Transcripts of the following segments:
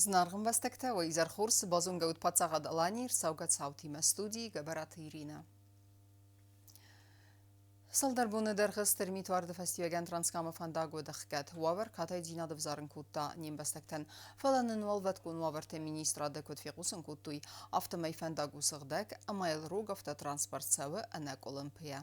Зынаргъ ӕмбӕстӕгтӕ, уӕ изӕр хорз, базонгӕ ут Паддзахад Аланийы ӕрцӕугӕ цаутимӕ студийы Гӕбӕраты Иринӕ. Цалдӕр боны дӕргъы стыр митуарды фӕстиуӕгӕн Транскамы фӕндаг уыд ӕхгӕд. Уавӕр катайдзинад ӕвзарын кодта не мбӕстӕгтӕн. Фӕлӕ нын уӕлвӕткон уавӕрты министрады куыд фехъусын кодтой, афтӕмӕй фӕндаг у сыгъдӕг ӕмӕ йыл рог автотранспорт цӕуы ӕнӕкъуылымпыйӕ.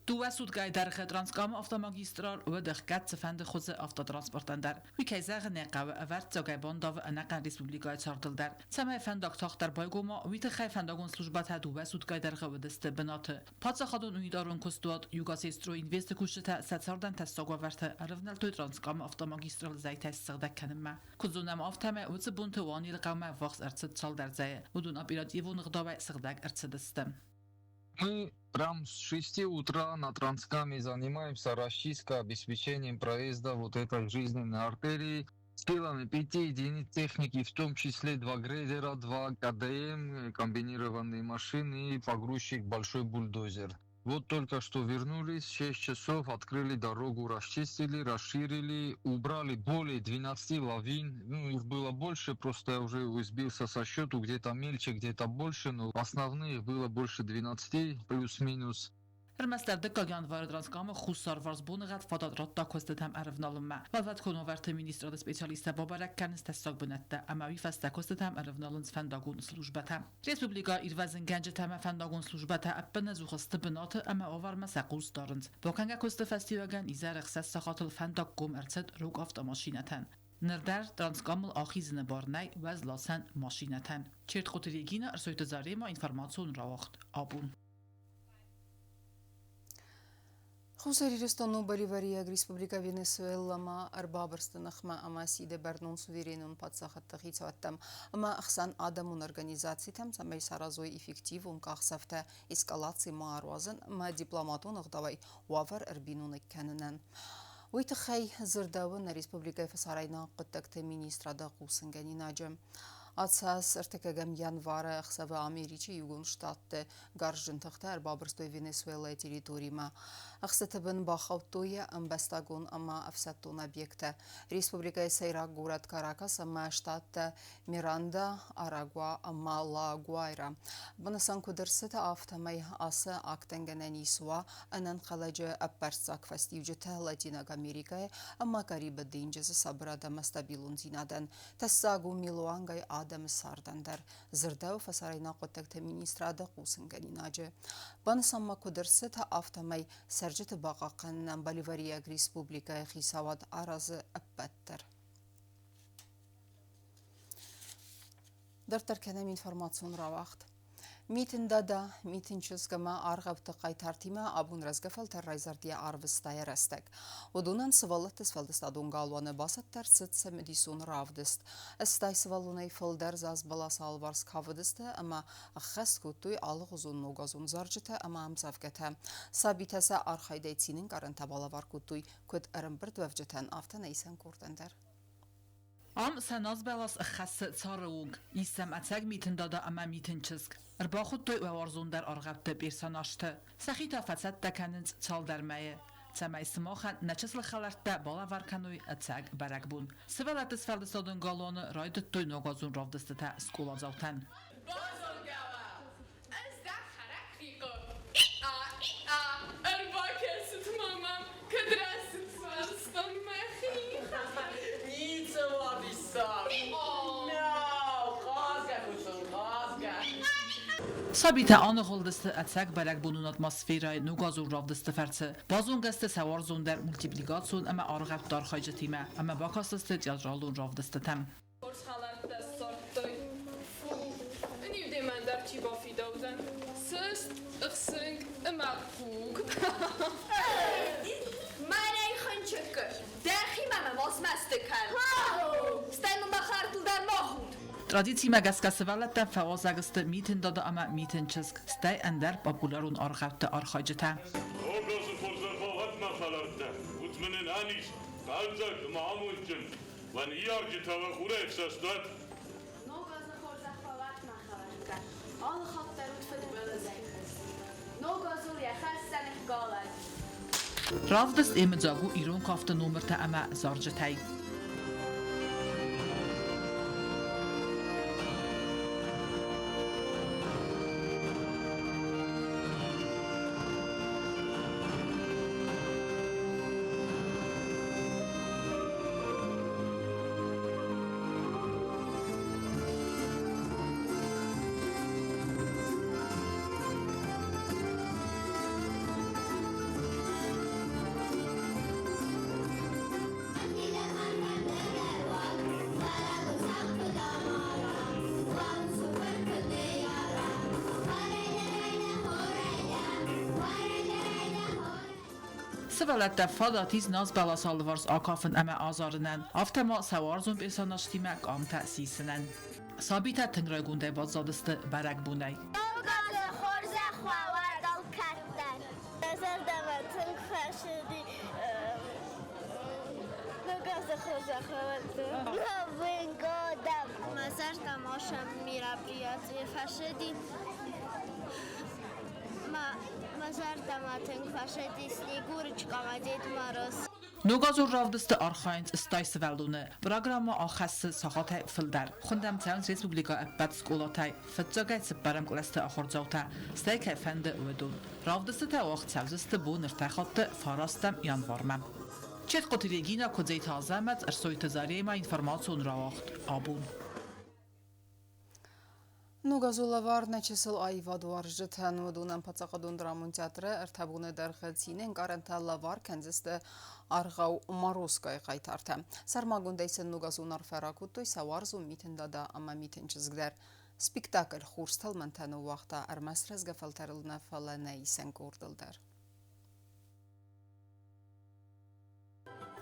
Дыууӕ суткӕйы дӕргъы Транскамы автомагистраль уыд ӕхгӕд цыфӕнды хуызы автотранспортӕн дӕр. Уый, кӕй зӕгъын ӕй хъӕуы, ӕвӕрццагӕй бандавы ӕнӕхъӕн республикӕйы цардыл дӕр. Цӕмӕй фӕндаг тагъддӕр байгом уа, уый тыххӕй фӕндагон службӕтӕ дыууӕ суткӕйы дӕргъы уыдысты бынаты. Паддзахадон унитарон куыстуат Югосетстройинвест-ы кусджытӕ сӕ цардӕн тӕссаг уавӕрты ӕрывнӕлдтой Транскамы автомагистраль зӕйтӕ ссыгъдӕг кӕнынмӕ. Куыд зонӕм, афтӕмӕй уыцы бонты Уанелы хъӕумӕ ӕввахс ӕрцыд цалдӕр зӕйы. Уыдон оперативон ӕгъдауӕй сыгъдӕг ӕрцыдысты. Мы прям с 6 утра на Транскаме занимаемся расчисткой, обеспечением проезда вот этой жизненной артерии. Силами пяти единиц техники, в том числе два грейдера, два КДМ, комбинированные машины и погрузчик большой бульдозер. Вот только что вернулись, 6 часов, открыли дорогу, расчистили, расширили, убрали более 12 лавин. Ну, их было больше, просто я уже сбился со счету, где-то мельче, где-то больше, но основных было больше 12, плюс-минус. Ӕрмӕстдӕр дыккаг январы Транскамы Хуссарварс боныгъӕд фадат радта куыстытӕм ӕрывналынмӕ. Уӕлвӕткон уавӕрты министрады специалисттӕ бабӕрӕг кӕнынц тӕссаг бынӕттӕ ӕмӕ уый фӕстӕ куыстытӕм ӕрывналынц фӕндагон службӕтӕ. Республикӕ ирвӕзынгӕнджытӕ ӕмӕ фӕндагон службӕтӕ ӕппынӕдзух сты бынаты ӕмӕ уавӕрмӕ сӕ хъус дарынц. Бакӕнгӕ куысты фӕстиуӕгӕн изӕры ӕхсӕз сахатыл фӕндаг гом ӕрцыд рог автомашинӕтӕн. Ныр дӕр Транскамыл ахизыны бар нӕй уӕзласӕн машинӕтӕн. Чертхъоты Регина, Ӕрсойты Зарема, информацион рауагъд абон. Хуссар Ирыстон у Боливарийаг Республикӕ Венесуэламӕ ӕрбабырсты ныхмӕ ӕмӕ сиды бӕрнон суверенон паддзахӕдты хицауӕдтӕм ӕмӕ ӕхсӕнадӕмон организацитӕм, цӕмӕй саразой эффективон къахдзӕфтӕ эскалаци ма ӕруадзын ӕмӕ дипломатон ӕгъдауӕй уавӕр ӕрбиноныг кӕнынӕн. Уый тыххӕй дзырдӕуы нӕ республикӕйы фӕсарӕйнаг хъуыддӕгты министрады хъусынгӕнинаджы. Ацӕс ӕртыккӕгӕм январы ӕхсӕвы Америчы Иугонд Штатты Гарзджын тыхтӕ ӕрбабырстой Венесуэлӕйы территоримӕ. Ӕхцаты бын бахаудтой ӕмбӕстагон ӕмӕ ӕфсӕддон объекттӕ. Республикӕйы сӕйраг горӕт Каракас ӕмӕ штаттӕ Миранда, Арагуа ӕмӕ Ла-Гуайра. Банысан куыд ӕрцыд, афтӕмӕй ацы актӕн гӕнӕн ис уа ӕнӕнхъӕлӕджы ӕппӕрццаг фӕстиуджытӕ Латинаг Америкӕйы ӕмӕ Карибы денджызы сабырад ӕмӕ стабилондзинадӕн. Тӕссаг у милуангай адӕмы цардӕн дӕр. Дзырдӕуы фӕсарӕйнаг хъуыддӕгты министрады хъусынгӕнинаджы. Банысан ма куыд ӕрцыд, афтӕмӕй цӕрджыты бахъахъхъӕнынӕн Боливарийаг республикӕйы хицауад аразы ӕппӕт дӕр. Дарддӕр кӕнӕм информацион рауагъд. Митын дада, Митын чызг ӕмӕ аргъӕутты хъайтартимӕ абон рӕзгӕ фӕлтӕр райзӕрд йӕ арвыста йӕ рӕстӕг. Уыдонӕн сывӕллӕтты сфӕлдыстадон галуаны бацӕттӕ ӕрцыд цымыдисон равдыст. Ӕстай сывӕллонӕй фылдӕр заз бӕласы алыварс кафыдысты ӕмӕ ӕххӕст кодтой алыгъуызон ногазон зарджытӕ ӕмӕ ӕмдзӕвгӕтӕ. Сабитӕ сӕ архайдӕй цины ӕнкъарӕнтӕ балӕвар кодтой куыд ӕрӕмбырдуӕвджытӕн, афтӕ нӕ исӕн къордӕн дӕр. Ам сӕ назбӕлас хӕссы цары онг. Ис сӕм ӕцӕг Митын дада ӕмӕ Митын чызг. Ӕрбахуыдтой уӕларзондӕр аргъӕутты персонажты. Сӕхи та фӕцӕттӕ кӕнынц цалдӕр мӕйы, цӕмӕй сымахӕн нӕ чысыл хӕлӕрттӕ балӕвар кӕной ӕцӕг бӕрӕгбон. Сывӕллӕтты сфӕлдыстадон галуаны райдыдтой ногазон равдыстытӕ скъоладзаутӕн. Базонгӕ уа! Ӕз дӕ хӕрӕг И-а, и-а, ӕрбакӕсут ма мӕм, кӕд рӕсугъд фӕстон мӕхи. Ницӕуа диссаг! Мяу, хъазгӕ куыдзыл, хъазгӕ! Сабитӕ аныгъуылдысты ӕцӕг бӕрӕгбонон атмосферӕйы ногазон равдысты фӕрцы, базонгӕ сты сӕ уарзондӕр мультипликацион ӕмӕ аргъӕутты архайджытимӕ ӕмӕ бакастысты театралон равдыстытӕм. Хорз хӕлӕрттӕ ссардтой. Фу, ын-иу демӕ дӕр чи бафидаудзӕн. Сыст, ӕхсынг ӕмӕ хъуг. Мӕнӕй хынчыкк, дӕхимӕ мӕ ма смӕсты кӕн. Стӕй мын мӕ хӕрдыл дӕр ма худ. Традицимӕ гӕсгӕ сывӕллӕттӕ фӕуазӕг сты Митын дада ӕмӕ Митын чызг, стӕй ӕндӕр популярон аргъӕутты архайджытӕ. Ног азы хорзӕх уӕд, мӕ хӕлӕрттӕ! Ут мын ӕнӕниз, хъӕлдзӕг ӕмӕ амондджын! Уӕ ныййарджытӕ уӕ хурӕй ӕфсӕст уӕд! Ног азы хорзӕх фӕуӕд, мӕ хӕлӕрттӕ! Алы хатт дӕр ут фыдбылызӕй хызт. Ног азыл йӕ хӕссӕн галӕд! Равдыст ӕмыдзаг у ирон кафты номыртӕ ӕмӕ зарджытӕй. Сывӕллӕттӕ фадат ис назбӕласы алыварс акафын ӕмӕ азарынӕн, афтӕ ма сӕ уарзон персонажтимӕ къамтӕ сисынӕн. Сабитӕ тынг райгондӕй баззадысты бӕрӕгбонӕй. Ног азы хорзӕх уӕ уӕд алкӕддӕр! Мӕ зӕрдӕмӕ тынг фӕцыди Ног азы хорзӕх уӕ уӕд! Новым годом! Мӕ зӕрдӕмӕ сӕм мероприятие фӕцыди. Мӕ зӕрдӕмӕ тынг фӕцыди Снегурочка ӕмӕ Дед Мороз. Ногазон равдысты архайынц 80 сывӕллоны. Программӕ ахӕссы сахатӕй фылдӕр. Хуынд ӕм цӕуынц республикӕйы ӕппӕт скъолатӕй, фыццагӕй цыппӕрӕм кълӕсты ахуырдзаутӕ, стӕй кӕй фӕнды, уыдон. Равдыстытӕ уагъд цӕудзысты бон ӕртӕ хатты, фарастӕм январмӕ. Четкъоты Регина, Куыдзейты Азӕмӕт, Ӕрсойты Заремӕ, информацион рауагъд абон. Ног азы лӕвар нӕ чысыл аивадуарзджытӕн. Уыдонӕн паддзахадон драмон театры ӕртӕ боны дӕргъы цины ӕнкъарӕнтӕ лӕвар кӕндзысты аргъау Морозкойы хъайтартӕ. Сӕрмагондӕй сын ногазон арфӕ ракодтой сӕ уарзон Митын Дада ӕмӕ Митын чызг дӕр. Спектакль хорз тӕлмӕнтӕ ныууагъта ӕрмӕст рӕзгӕ фӕлтӕрыл нӕ, фӕлӕ нӕ исӕн къордыл дӕр.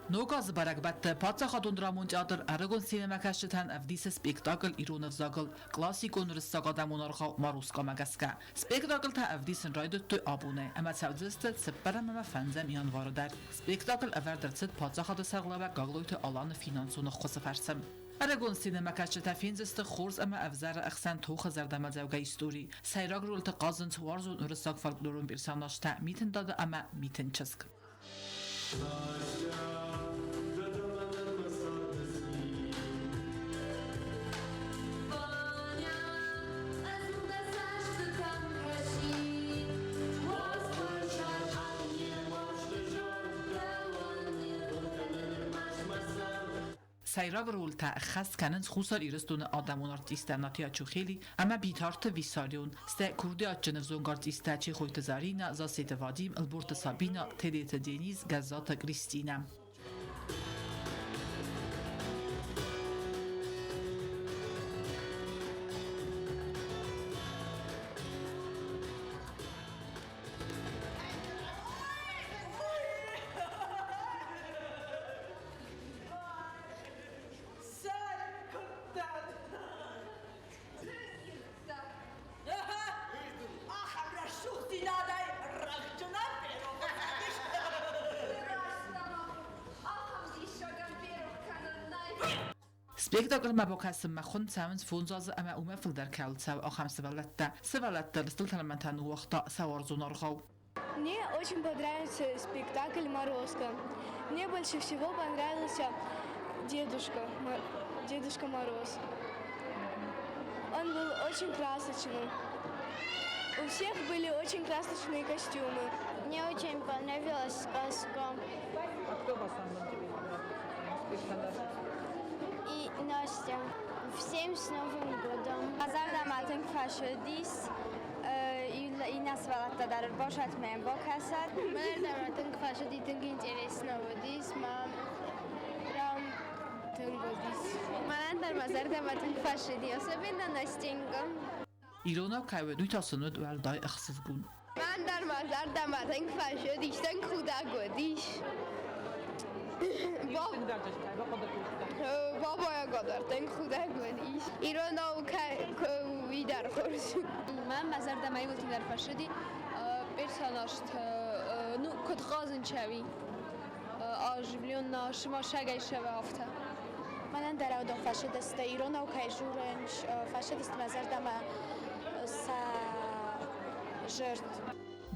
Ног азы бӕрӕгбӕтты паддзахадон драмон театр ӕрыгон сценӕмӕкӕсджытӕн ӕвдисы спектакль ирон ӕвзагыл классикон уырыссаг адӕмон аргъау Маруська-мӕ гӕсгӕ. Спектакльтӕ ӕвдисын райдыдтой абонӕй ӕмӕ цӕудзысты цыппӕрӕм ӕмӕ фӕндзӕм январы дӕр. Спектакль ӕвӕрд ӕрцыд паддзахады сӕргълӕууӕг Гаглойты Аланы финансон ӕххуысы фӕрцы. Ӕрыгон сценӕмӕкӕсджытӕ фендзысты хорз ӕмӕ ӕвзӕры ӕхсӕн тохы зӕрдӕмӕдзӕугӕ истори. Сӕйраг рольты хъазынц уарзон уырыссаг фольклорон персонажтӕ Митын Дада ӕмӕ Митын чызг. Сӕйраг рольтӕ ӕххӕст кӕнынц Хуссар Ирыстоны адӕмон артисттӕ Натия Чухели ӕмӕ Битарты Виссарион, стӕй курдиатджын ӕвзонг артисттӕ Чехойты Заринӕ, Зассеты Вадим, Ӕлборты Сабинӕ, Тедеты Денис, Гӕззаты Кристинӕ. Ахӕм рӕсугъддзинадӕй рӕхджы нӕ ферох уыдзӕнис. Ахӕм диссагӕн ферох кӕнӕн нӕй. Спектакльмӕ бакӕсынмӕ хуынд цӕуынц фондз азы ӕмӕ уымӕ фылдӕр кӕуыл цӕуы, ахӕм сывӕллӕттӕ. Сывӕллӕтты лыстыл тӕлмӕнтӕ ныууагъта сӕ уарзон аргъау. Мне очень понравился спектакль «Морозко». Мне больше всего понравился дедушка, Дедушка Мороз. Он был очень красочным. У всех были очень красочные костюмы. Мне очень понравилась сказка. А кто в основном тебе понравился? И Настя. Всем с Новым годом! Мӕ зӕрдӕмӕ тынг фӕцыдис, иннӕ сывӕллӕттӕ дӕр босатмӕ бакӕсӕд. Мӕ зӕрдӕмӕ тынг фӕцыди, тынг интересно уыдис, мӕ прям тынг уыдис. Мӕнӕн дӕр мӕ зӕрдӕмӕ тынг фӕцыди, особенно Настенька. Иронау кӕй уыд, уый та сын уыд уӕлдай ӕхсызгон. Мӕн дӕр мӕ зӕрдӕмӕ тынг фӕцыдис, тынг худӕг уыдис. Бабайӕ дӕр тынг худӕг уыдис. Иронау уый дӕр хорз. Мӕн мӕ зӕрдӕмӕ иууыл тынгдӕр фӕцыди персонажты, ну, куыд хъазынчӕуи оживленно, сымашагӕй сӕвӕ афтӕ. Мӕнӕн дӕр аудон фӕцыдысты, иронау кӕй дзурынц, фӕцыдысты мӕ зӕрдӕмӕ сӕ зӕрд.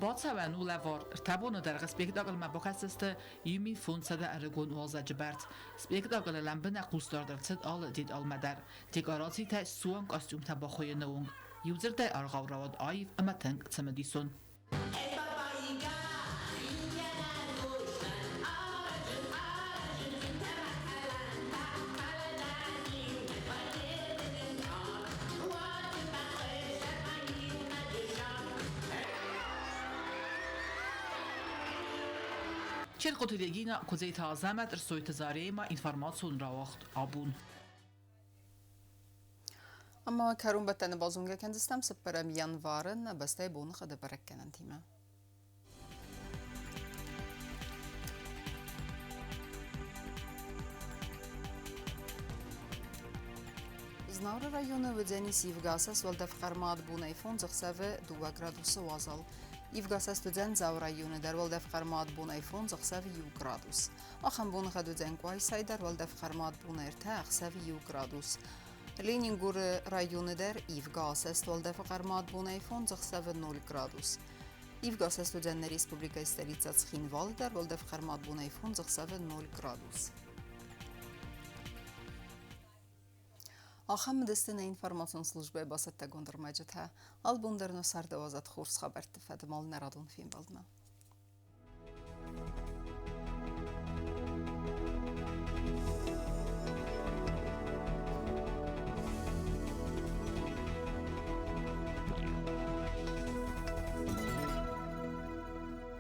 Бацӕуӕн у лӕвар. Ӕртӕ боны дӕргъы спектаклмӕ бакӕсдзысты 1500 ӕрыгон уалдзӕджы бӕрц. Спектаклы лӕмбынӕг хъусдард ӕрцыд алы деталмӕ дӕр. Декорацитӕ суанг костюмтӕ бахуыйыны онг. Иудзырдӕй аргъау рауад аив ӕмӕ тынг цымыдисон. Четкъоты Регина, Куыдзейты Азӕмӕт, Ӕрсойты Заремӕ, информацион рауагъд абон. Ӕмӕ кӕронбӕттӕны базонгӕ кӕндзыстӕм цыппӕрӕм январы нӕ бӕстӕйы боныхъӕды бӕрӕггӕнӕнтимӕ. Знауыры районы уыдзӕнис ивгӕ асӕст уӕлдӕф хъӕрмад бонӕй 5, ӕхсӕвы 2 градусы уазал. Ивгӕ асӕст уыдзӕн Дзауы районы дӕр уӕлдӕф хъӕрмад бонӕй 5, ӕхсӕвы 1 градус. Ахӕм боныгъӕд уыдзӕн Къуайсайы дӕр уӕлдӕф хъӕрмад бонӕй 3, ӕхсӕвы 1 градус. Ленингоры районы дӕр ивгӕ асӕст уӕлдӕфы хъӕрмад бонӕй 5, ӕхсӕвы 0 градус. Ивгӕ асӕст уыдзӕн нӕ республикӕйы столицӕ Цхинвалы дӕр уӕлдӕф хъӕрмад бонӕй 5, ӕхсӕвы 0 градус. Ахӕм уыдысты нӕ информацион службӕйы бацӕттӕгонд ӕрмӕджытӕ. Албон дӕр нӕ цардауадзӕд хорз хабӕртты фӕдыл нӕ радон фембӕлдмӕ.